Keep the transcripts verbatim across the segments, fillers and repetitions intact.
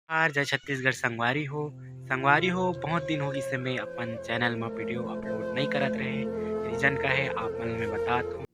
नमस्कार, जय छत्तीसगढ़ संगवारी हो। संगवारी हो, बहुत दिन हो गिस हे मैं अपन चैनल म वीडियो अपलोड नई करत रहे। रीजन का हे, आप मन ल मैं बतात हूँ।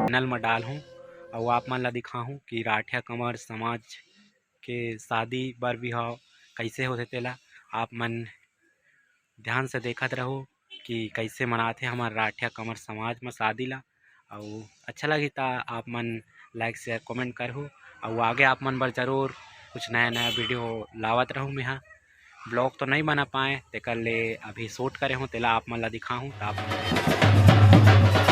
चैनल म डालहूँ अउ आप मन ला दिखाहूँ कि राठिया कमर समाज के शादी बर बिहाव कइसे होथे, तेला आप मन ध्यान से देखत रहू कि कइसे मनाथे हमर राठिया कमर समाज म शादी ला। अउ अच्छा लगही त आप मन लाइक, शेयर, कमेंट करहू। अउ आगे आप मन बर जरूर कुछ नया नया वीडियो लावत रहू। मेहा ब्लॉग तो नई बना पाए, तेकर ले अभी शूट करे हूँ, तेला आप मन ला दिखाहूँ। त आप मन